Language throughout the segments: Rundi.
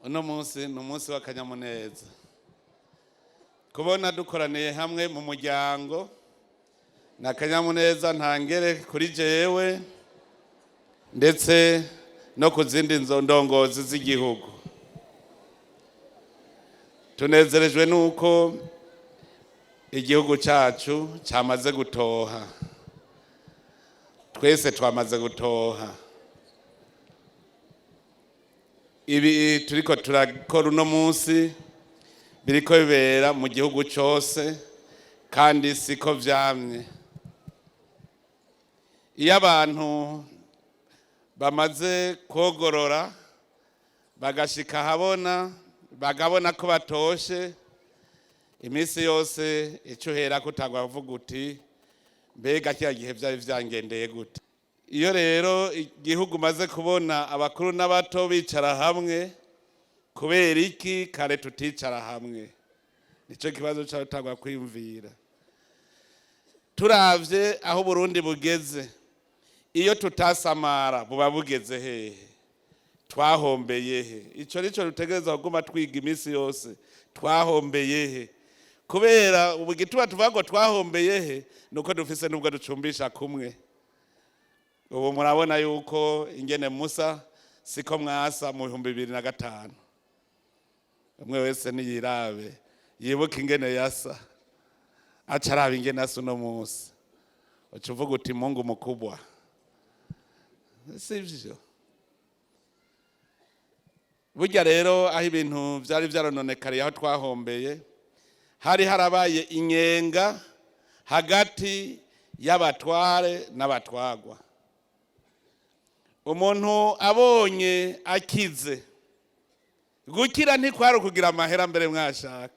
Uno munsi ni umunsi w'akanyamuneza kubona dukoraniye hamwe mu muryango. Ni akanyamuneza ntangere kuri jewe ndetse no ku zindi ndongozi z'igihugu. Tunezerejwe n'uko igihugu cyacu cyamaze gutoha, twese twamaze gutoha. Ibi turiko turakora uno munsi biriko bibera mu gihugu cyose, kandi siko vyamye. Iyo abantu bamaze kogorora bagashika ahabona, bagabona ko batoshe, iminsi yose icyo uhera kutangwa kuvuga uti: "Mbega kiriya gihe byari vyangendeye gute?" Iyo rero igihugu umaze kubona abakuru n'abato bicara hamwe, kubera iki kare tuticara hamwe? Nicyo kibazo cyatangwa kwiyumvira. Turavye aho Burundi bugeze, iyo tutasamara buba bugeze hehe? Twahombeye he? Ico nico dutegereza kuguma twiga iminsi yose: twahombeye he? Kubera ubu gituma tuvuga ngo twahombeye he, nuko dufise nubwo ducumbisha kumwe. Ubu murabona yuko ingene musa siko mwasa mu 2005. Umwe wese niyirabe, yibuke ingene yasa, aca araba ingene asa uno munsi, uca uvuga uti: "Mungu mukubwa." Sivyo? Burya rero aho ibintu vyari vyarononekariye, aho twahombeye, hari harabaye inyenga hagati y'abatware n'abatwagwa. Umuntu abonye akize, gukira ntikwari ukugira amahera mbere mwashaka,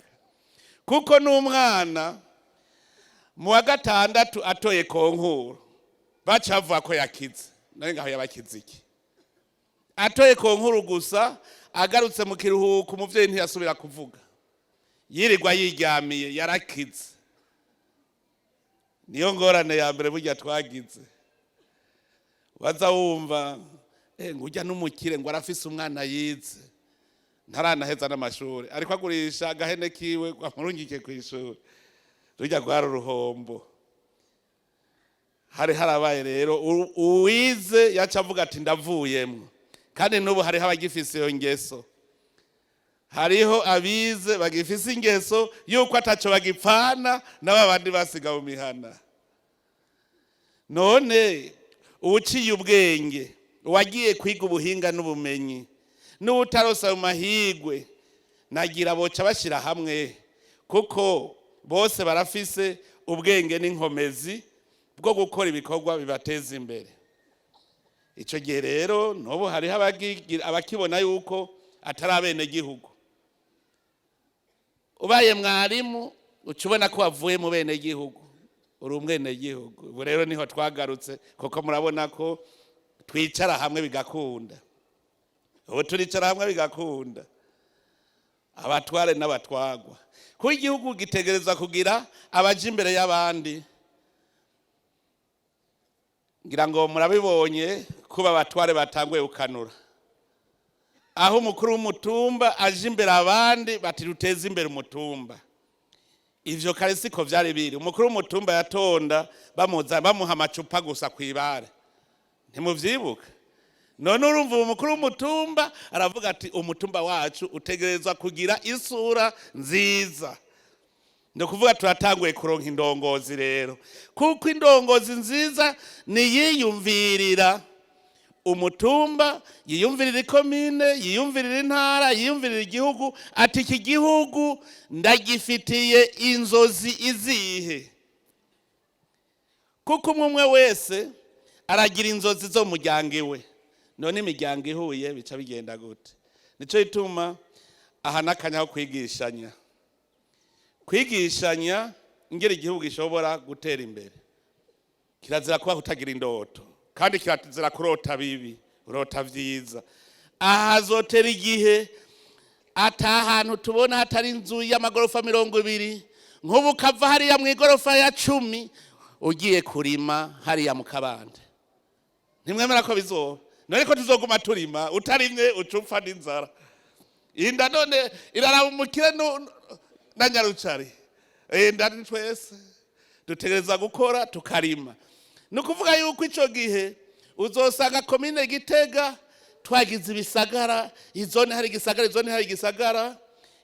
kuko n'umwana mu wa gatandatu atoye concours baca bavuga ko yakize. Nawe ngaho yabakize iki? Atoye concours gusa, agarutse mu kiruhuko, umuvyeyi ntiyasubira kuvuga, yirirwa yiryamiye, yarakize. Niyo ngorane ya mbere burya twagize. Waza wumva ngo ujya n'umukire, ngo arafise umwana yize, ntaranaheza n'amashuri, ariko agurisha agahene kiwe amurungike ku ishuri. Rujya rwari uruhombo. Hari harabaye rero uwize yaca avuga ati: "Ndavuyemwo." Kandi n'ubu hariho abagifise iyo ngeso, hariho abize bagifise ingeso yuko ataco bagipfana n'aba bandi basiga mu mihana. None uwuciye ubwenge, uwagiye kwiga ubuhinga n'ubumenyi, n'uwutarosa ayo mahigwe, nagira boca bashyira hamwe, kuko bose barafise ubwenge n'inkomezi bwo gukora ibikorwa bibateza imbere. Icyo gihe rero n'ubu hariho abakibona yuko atari abenegihugu. Ubaye mwarimu, uca ubona ko wavuye mu benegihugu, uri umwenegihugu. Ubu rero niho twagarutse, kuko murabona ko twicara hamwe bigakunda. Ubu turicara hamwe bigakunda, abatware n'abatwagwa, kuko igihugu gitegerezwa kugira abaja imbere y'abandi. Ngira ngo murabibonye kuba abatware batanguye gukanura, aho umukuru w'umutumba aje imbere abandi bati: "Duteze imbere umutumba." Ivyo kare siko vyari biri. Umukuru w'umutumba yatonda bamuza bamuha amacupa gusa kwibare, ntimuvyibuka? None urumva uwo mukuru w'umutumba aravuga ati: "Umutumba wacu utegerezwa kugira isura nziza." Ni ukuvuga turatanguye kuronka indongozi rero, kuko indongozi nziza niyiyumvirira umutumba, yiyumvirira ikomine, yiyumvirira intara, yiyumvirira igihugu, ati: "Iki gihugu ndagifitiye inzozi izihe?" Kuko umwe umwe wese aragira inzozi zo mu muryango iwe. None imiryango ihuye bica bigenda gute? Nicyo gituma aha n'akanya ko kwigishanya, kwigishanya ingeri igihugu gishobora gutera imbere. Kirazira kuba kutagira indoto, kandi kirazira kurota bibi, urota vyiza. Aha hazotera igihe ata hantu tubona hatari inzu y'amagorofa 20. Nk'ubu ukava hariya mu igorofa ya 10 ugiye kurima hariya mu kabande, ntimwemera ko bizoba? None ko tuzoguma turima, utarimye uca upfa n'inzara. Inda none iraraba umukire na nyarucari. Inda ni twese dutegereza gukora tukarima. Ni ukuvuga yuko icyo gihe uzosanga komine Gitega twagize ibisagara, izone hari igisagara, izone hari igisagara.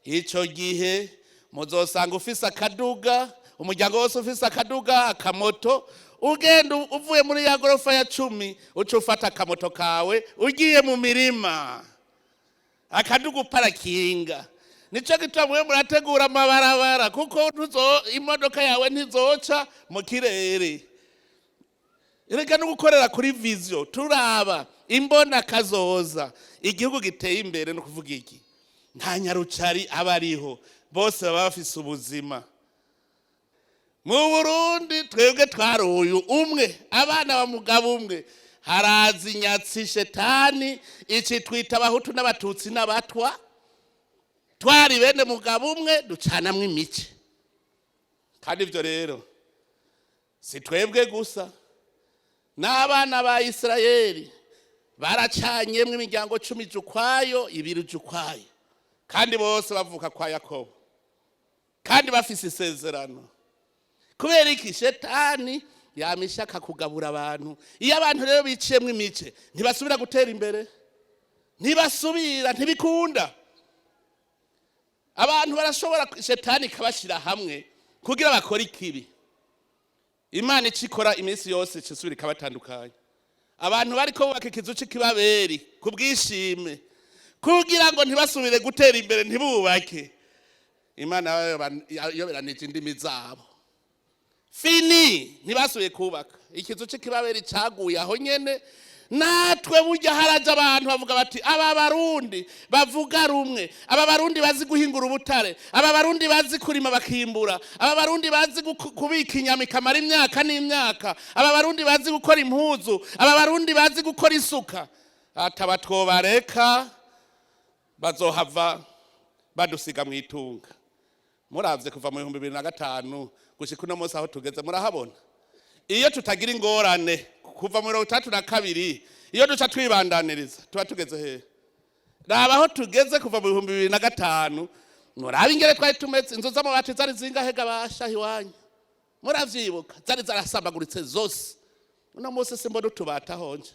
Icyo gihe muzosanga ufise akaduga, umuryango wose ufise akaduga, akamoto. Ugenda uvuye muri ya gorofa ya 10, uca ufata akamoto kawe ugiye mu mirima, akaduga uparakinga. Nico gituma mwe murategura amabarabara, kuko imodoka yawe ntizoca mu kirere. Erega no gukorera kuri vision, turaba imbona kazoza, igihugu giteye imbere. No kuvuga iki, nta nyarucari aba ariho, bose baba bafise ubuzima. Mu Burundi twebwe twari uyu umwe, abana ba mugabo umwe. Haraza inyatsi shetani iki twita abahutu n'abatutsi n'abatwa. Twari bene mugabo umwe, ducanamwo imice. Kandi ibyo rero si twebwe gusa, n'abana ba Isirayeli baracanyemwo imiryango 10 ija ukwayo, ibiri ija ukwayo, kandi bose bavuka kwa Yakobo, kandi bafise isezerano. Kubera iki? Shetani yama ishaka kugabura abantu. Iyo abantu rero biciyemwo imice, ntibasubira gutera imbere, ntibasubira, ntibikunda. Abantu barashobora, shetani ikabashyira hamwe kugira bakore ikibi. Imana ica ikora iminsi yose, ica isubira ikabatandukanya. Abantu bariko bubaka ikizu c'ikibaberi ku bwishime, kugira ngo ntibasubire gutera imbere, ntibubake. Imana yayoberanije indimi zabo, fini, ntibasubiye kubaka. Ikizu c'ikibaberi caguye aho nyene. Natwe burya haraje abantu bavuga bati: "Aba Barundi bavuga rumwe, aba Barundi bazi guhingura ubutare, aba Barundi bazi kurima bakimbura, aba Barundi bazi kubika inyama ikamara imyaka n'imyaka, aba Barundi bazi gukora impuzu, aba Barundi bazi gukora isuka, ataba twobareka bazohava badusiga mu itunga." Muravye kuva mu 2005 gushika uno munsi aho tugeze, murahabona. Iyo tutagira ingorane kuva mu 62, iyo duca twibandaniriza, tuba tugeze hehe? Raba aho tugeze kuva mu 2005. Murabe ingere twari tumeze. Inzu z'amabati zari zingahe gabasha iwanyu? Muravyibuka, zari zarasambaguritse zose. Uno munsi simbona utubati ahonje.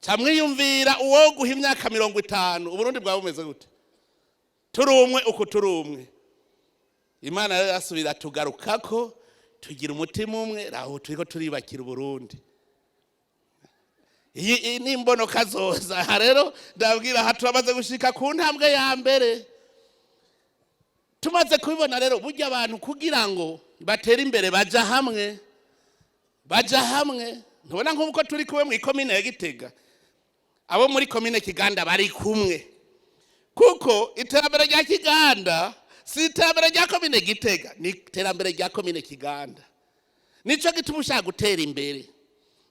Ca mwiyumvira, uwo guha imyaka 50, Uburundi bwaba bumeze gute? Turi umwe uku, turi umwe. Imana rero yasubira tugarukako, tugira umutima umwe. Raho turiko turibakira Uburundi. Iyi ni imbono kazoza. Aha rero ndabwira, aha turamaze gushika ku ntambwe ya mbere. Tumaze kubibona rero, burya abantu kugira ngo batere imbere baja hamwe, baja hamwe. Ntubona nk'uko turi kumwe mu ikomine ya Gitega, abo muri komine Kiganda bari kumwe, kuko iterambere rya Kiganda si iterambere rya komine Gitega, ni iterambere rya komine Kiganda. Nico gituma ushaka gutera imbere,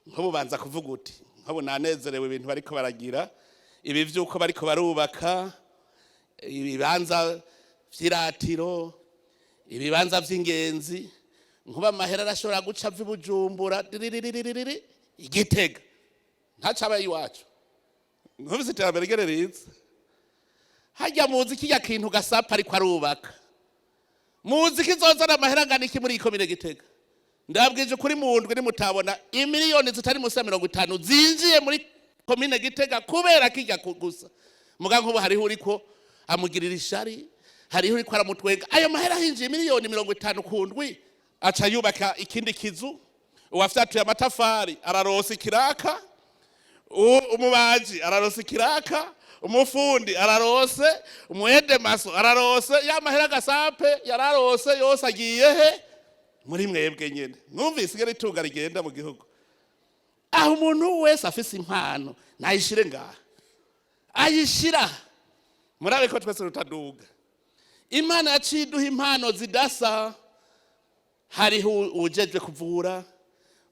nk'ubu banza kuvuga uti: "Nk'ubu nanezerewe ibintu bariko baragira, ibi vy'uko bariko barubaka ibibanza vy'iratiro, ibibanza vy'ingenzi." Nkuba amahera arashobora guca ava i Bujumbura diririririri Igitega, ntacaba iwacu. Nkubise iterambere rigere riza hajya. Muzi kirya kintu gasapa ariko arubaka, muzi kizozana amahera angana iki muri iyi komine Gitega? Ndabwije ukuri, mu ndwi nimutabona imiliyoni zitari munsi ya 50 zinjiye muri komine Gitega kubera kijya gusa. Muga nk'ubu hariho uriko amugirira ishari, hariho uriko aramutwenga. Ayo mahera hinjiye miliyoni 50 ku ndwi, aca yubaka ikindi kizu. Uwafyatuye amatafari ararosa ikiraka, umubaji ararosa ikiraka, umufundi ararose, umuhedemaso ararose. Ya mahera gasape yararose yose agiye he? Muri mwebwe nyene. Mwumvise ingene itunga rigenda mu gihugu. Aho umuntu wese afise impano nayishire ngaha, ayishira, murabe ko twese rutaduga. Imana yaciye iduha impano zidasa. Hariho uwujejwe kuvura,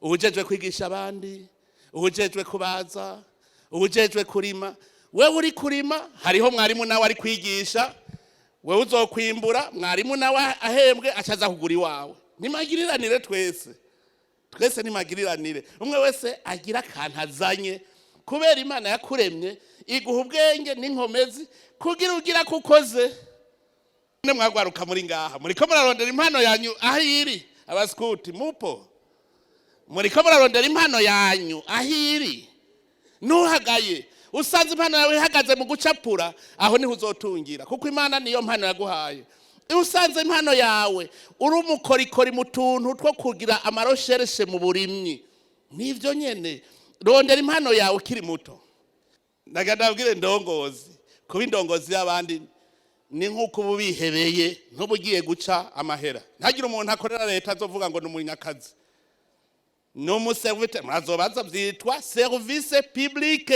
uwujejwe kwigisha abandi, uwujejwe kubaza, uwujejwe kurima. Wewe uri kurima, hariho mwarimu nawe ari kwigisha. Wewe uzokwimbura, mwarimu nawe ahembwe acaza kugura iwawe. Nimagiriranire twese, twese nimagiriranire. Umwe wese agira akantu azanye, kubera Imana yakuremye. Iguha ubwenge n'inkomezi kugira ugira ko ukoze. Ne mwagwaruka muri ngaha, muriko murarondera impano yanyu aho iri. Abaskuti mupo, muriko murarondera impano yanyu aho iri. Ntuhagaye usanze impano yawe ihagaze mu gucapura, aho niho uzotungira, kuko Imana niyo mpano yaguhaye. Iyo usanze impano yawe uri umukorikori mu tuntu two kugira ama recherches mu burimyi, nivyo nyene. Rondera impano yawe ukiri muto. Ndabwire ndongozi, kuba indongozi y'abandi ni nk'uko uba ubihebeye, ntuba ugiye guca amahera. Ntagire umuntu akorera leta azovuga ngo ni umunyakazi, ni umu serviteur. Murazobaza, byitwa service public.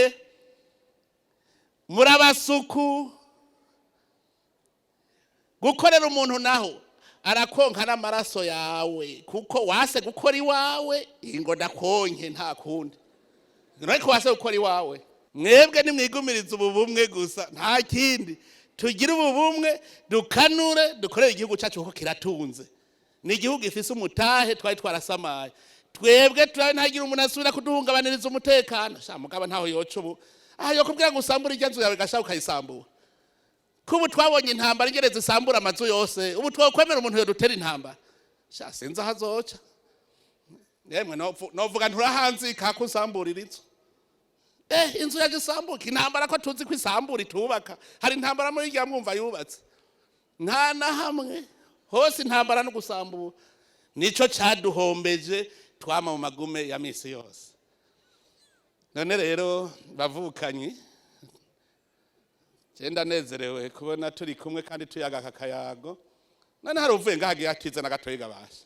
Murabasuku gukorera umuntu, naho arakonka n'amaraso yawe, kuko wase gukora iwawe ingo ndakonke, nta kundi, ariko wase gukora iwawe. Mwebwe nimwigumiriza ubu bumwe gusa, nta kindi. Tugire ubu bumwe, dukanure, dukorere igihugu cyacu, kuko kiratunze. Ni igihugu gifise umutahe twari twarasamaye. Twebwe turabe ntagire umuntu asubira kuduhungabaniriza umutekano. Sha mugabo, ntaho yoca ubu aha yokubwira ngo usambure irya nzu yawe, gashaka ukayisambura. Kubu twabonye intambara igeretse isambura amazu yose, ubu twokwemera umuntu yodutera intambara? Sha, sinzi aho azoca. Yemwe, novuga nturahanzika ko usamburira inzu. Inzu yaje isambuka. Intambara ko tuzi ko isambura itubaka, hari intambara muri irya mwumva yubatse? Nta na hamwe. Hose intambara no gusambura. Nico caduhombeje, twama mu magume ya misi yose. None rero bavukanyi, je ndanezerewe kubona turi kumwe kandi tuyaga aka kayago. None hari uvuye ngaha agiye atize na gatoyi gabasha.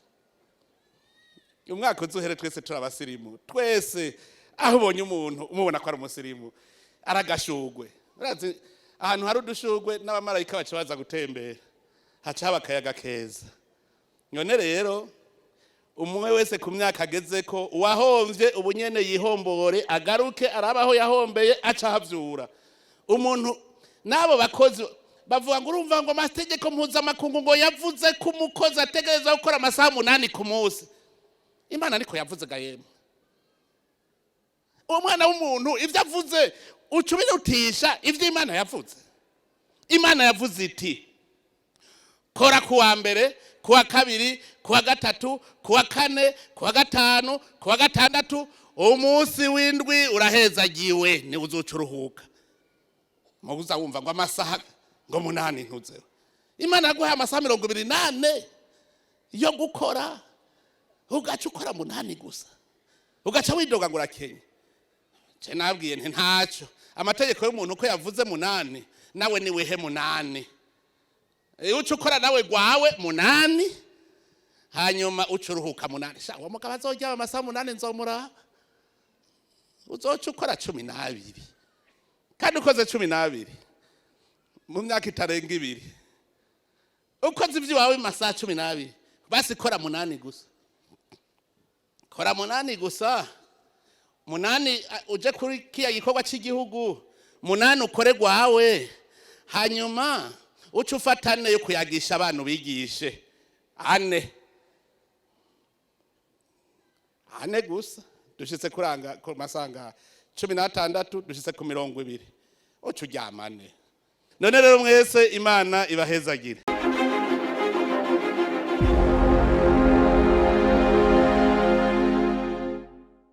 Umwaka uzuhere twese turi abasirimu, twese. Aho ubonye umuntu umubona ko ari umusirimu, aragashugwe. Urazi ahantu hari udushugwe n'abamarayika baca baza gutembera, haca haba akayaga keza. None rero umwe wese ku myaka ageze ko, uwahomvye ubu nyene yihombore, agaruke arabe aho yahombeye, aca ahavyura. Umuntu n'abo bakozi bavuga ngo urumva ngo amategeko mpuzamakungu ngo yavuze ko umukozi ategereza gukora amasaha 8 ku munsi. Imana ariko yavuze ga yemwe, uwo mwana w'umuntu ibyo avuze uca ubirutisha ibyo Imana yavuze. Imana yavuze iti: "Kora ku wa mbere, ku wa kabiri, ku wa gatatu, ku wa kane, ku wa gatanu, ku wa gatandatu, umunsi w'indwi urahezagiwe, niwe uzoca uruhuka." Mubuza wumva ngo amasaha ngo 8 ntuzeho. Imana yaguhaye amasaha 24 yo gukora, ugaca ukora 8 gusa, ugaca widoga ngo urakenye. Je nabwiye nti ntacyo, amategeko y'umuntu uko yavuze 8, nawe niwehe 8. Uca ukora nawe gwawe 8, hanyuma uca uruhuka 8. Sha, uwo mugabo azoryama amasaha 8 nzomuraba. Uzoca ukora 12, kandi ukoze 12 mu myaka itarenga 2, ukoze iby'iwawe mu masaha 12, basi kora 8 gusa, kora 8 gusa. 8 uje kuri kiya gikorwa cy'igihugu, 8 ukore gwawe, hanyuma uce ufata 4 yo kuyagisha abantu, bigishe 4, 4 gusa. Dushitse kuranga ku masanga 16, dushitse ku 20, uca uryama 4. None rero mwese Imana ibahezagire.